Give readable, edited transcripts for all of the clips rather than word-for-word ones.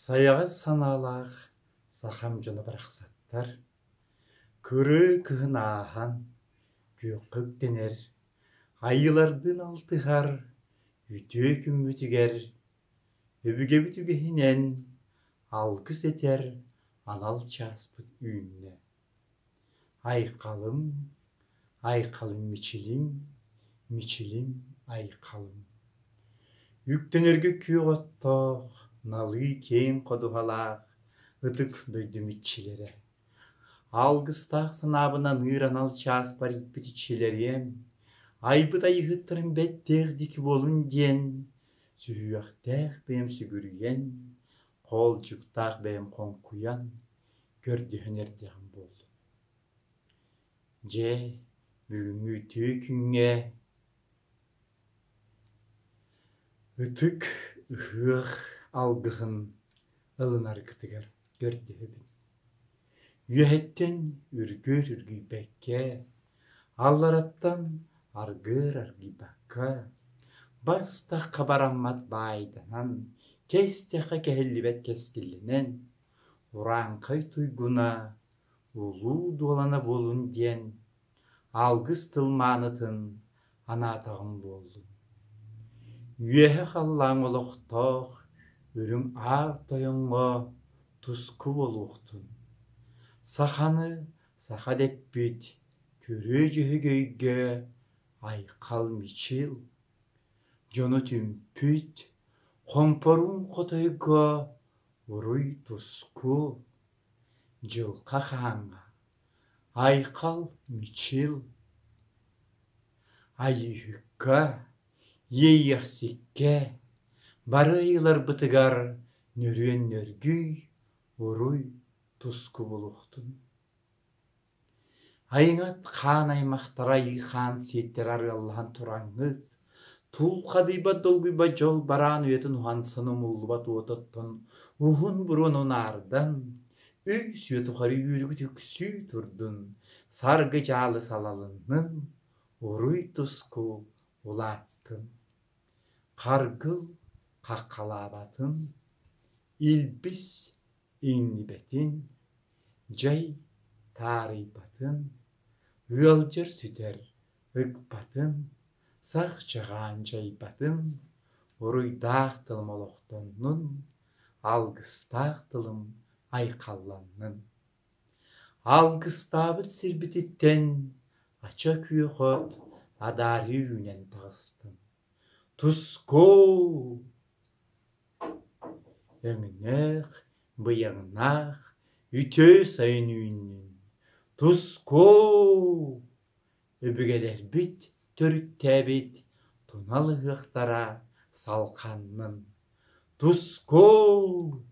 Сайаҕас санаалаах сахам дьоно барахсаттар, кырыы кыһын ааһан, күөххэ үктэнэр, айыылардыын алтыһар үтүө күммүтүгэр өбүгэбит үгэһинэн алгыс этэр анал чааспыт үүннэ. Айхалым, айхалым мичилим, мичилим айхалым. Үктэнэргэ күөх оттоох, налыы киэҥ ходуһалаах ытык дойдум иччилэрэ. Алгыстаах санаабын аныыр анал чааспар ииппит иччилэриэм, айбыт айыһыттарым бэттээх диэки буолун диэн, сүһүөхтээх бэйэм сүгүрүйэн, хоолдьуктаах бэйэм хоҥкуйан, көрдөһөн эрдэҕим буоллун. Дьэ, бүгүҥҥү үтүө күҥҥэ ытык ыһыах алгыһын ылынаргытыгар көрдөһөбүн. Үөһэттэн үргүөр үргүйбэккэ, аллараттан аргыар аргыйбакка, бастахха бараммат баайданан, кэстэххэ кэһиллибэт кэскиллэнэн, урааҥхай туйгуна, улуу дуолана буолун диэн алгыс тыл маанытын анаатаҕым буоллун. Үөһэ халлааҥ олохтоох үрүҥ аар тойоҥҥо туску буолуохтун. Саханы саха дэппит күрүө дьөһөгөйгө айхал-мичил, дьону түмпүт хомпоруун хотойго уруй-туску, дьылҕа хааҥҥа айхал-мичил, Айыыһыкка, Иэйиэхсиккэ бары айыыларбытыгар нөрүөн нөргүй, уруй-туску булуохтун. Айыҥат хаан аймахтара айыы хаан сиэттэрэ арыаллаһан тураҥҥыт, тулхадыйбат долгуйбат дьол бараан үйэтин уһансан умуллубат уотуттан уһун буруону унаардан, Үй-сүө тухары үүрүгүт үксүү турдун, саргы дьаалы салалыннын, уруй-туску улааттын. Харгыл хаххалаабатын, илбис иҥнибэтин, дьай таарыйбатын, ыалдьар сүтэр ыкпатын, сах чаҕаан дьайбатын, уруйдаах тылым олохтоннун, алгыстаах тылым айхалланнын. Алгыстаабыт сирбититтэн ача күөх от адаарыы үүнэн таҕыстын. Тускул! Өҥнөөх, быйаҥнаах, үтүө сайын үүннүн! Тускул! Өбүгэлэрбит төрүттээбит тунал ыһыахтара салҕаннын! Тускул!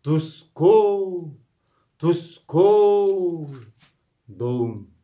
Тускул! Тускул! Дум!